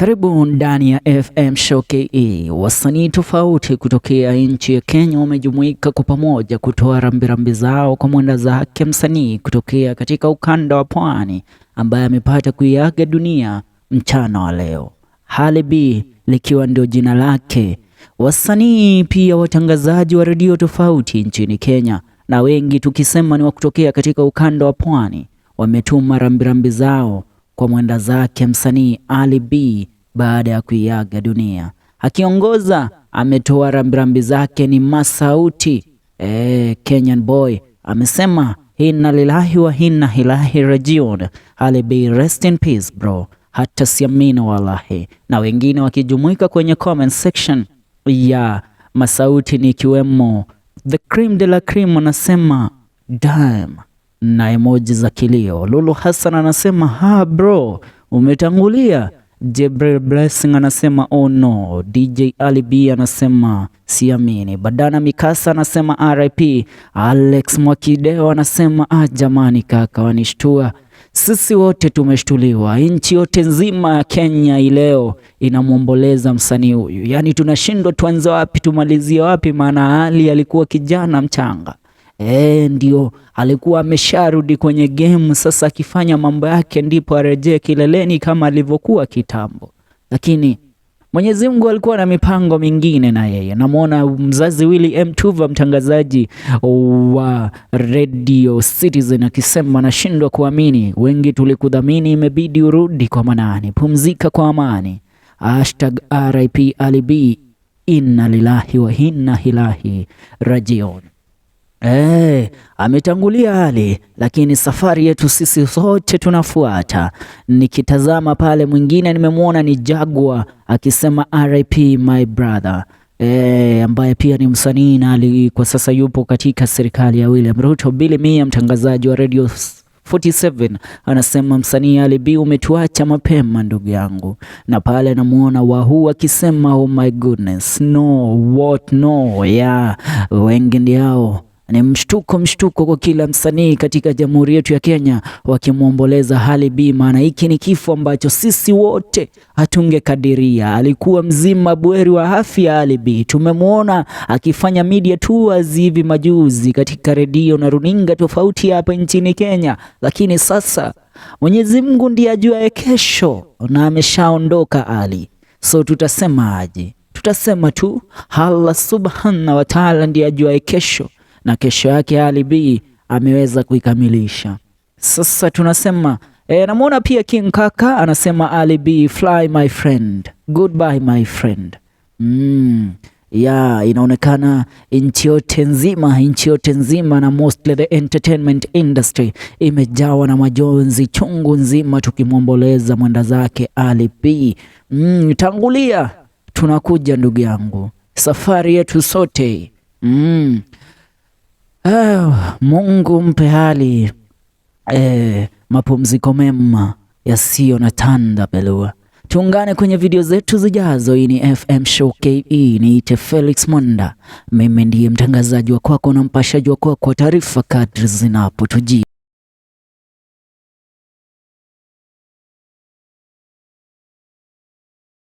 Karibu ndani ya FM Show KE. Wasanii tofauti kutokea nchi ya Kenya wamejumuika kwa pamoja kutoa rambirambi zao kwa mwenda zake msanii kutokea katika ukanda wa Pwani ambaye amepata kuiaga dunia mchana wa leo, Ali B likiwa ndio jina lake. Wasanii pia watangazaji wa redio tofauti nchini Kenya na wengi tukisema ni wa kutokea katika ukanda wa Pwani wametuma rambirambi zao kwa mwenda zake msanii Ali B baada ya kuiaga dunia. Akiongoza ametoa rambirambi zake ni Masauti Kenyan boy amesema inna lillahi wa inna ilaihi rajiun. Ali B, rest in peace bro, hata siamini wallahi. Na wengine wakijumuika kwenye comment section ya Masauti ni ikiwemo The Cream de la Cream anasema damn na emoji za kilio. Lulu Hassan anasema ha bro, umetangulia. Jibril Blessing anasema oh no. DJ Ali B anasema siamini. Badana Mikasa anasema RIP. Alex Mwakideo anasema ah, jamani kaka wanishtua. Sisi wote tumeshtuliwa, nchi yote nzima ya Kenya ileo inamwomboleza msanii huyu, yaani tunashindwa tuanze wapi tumalizie wapi, maana Ali alikuwa kijana mchanga. Ndio alikuwa amesharudi kwenye game sasa, akifanya mambo yake ndipo arejee kileleni kama alivyokuwa kitambo, lakini Mwenyezi Mungu alikuwa na mipango mingine na yeye. Namwona mzazi Willy M Tuva, mtangazaji wa Radio Citizen, akisema nashindwa kuamini, wengi tulikudhamini, imebidi urudi kwa manani, pumzika kwa amani. #RIP Ali B, inna lillahi wa inna ilaihi rajiun. Ametangulia Ali, lakini safari yetu sisi sote tunafuata. Nikitazama pale mwingine nimemwona ni Jaguar akisema RIP my brother. Ambaye pia ni msanii na ali kwa sasa yupo katika serikali ya William Ruto. Billy Mia, mtangazaji wa Radio 47 anasema msanii Ali B umetuacha mapema ndugu yangu, na pale namuona Wahu akisema oh my goodness, no what no yeah, wengi ndio ni mshtuko mshtuko kwa kila msanii katika jamhuri yetu ya Kenya wakimwomboleza Ali B, maana hiki ni kifo ambacho sisi wote hatungekadiria. Alikuwa mzima buheri wa afya Ali B, tumemwona akifanya media tours hivi majuzi katika redio na runinga tofauti hapa nchini Kenya, lakini sasa Mwenyezi Mungu ndiye ajuaye kesho na ameshaondoka Ali, so tutasema aje? Tutasema tu Allah subhana wa taala ndiye ajuaye kesho na kesho yake Ali B ameweza kuikamilisha. Sasa tunasema namwona pia King Kaka anasema Ali B fly my friend, goodbye my friend. Ya inaonekana nchi yote nzima, nchi yote nzima na mostly the entertainment industry imejawa na majonzi chungu nzima, tukimwomboleza mwenda zake Ali B. Tangulia tunakuja ndugu yangu, safari yetu sote. Oh, Mungu mpe hali mapumziko mema yasiyo na tanda belua. Tuungane kwenye video zetu zijazo. Hii ni FM Show KE, niite Felix Mwanda, mimi ndiye mtangazaji wa kwako na mpashaji wa kwako wa taarifa kadri zinapotujia.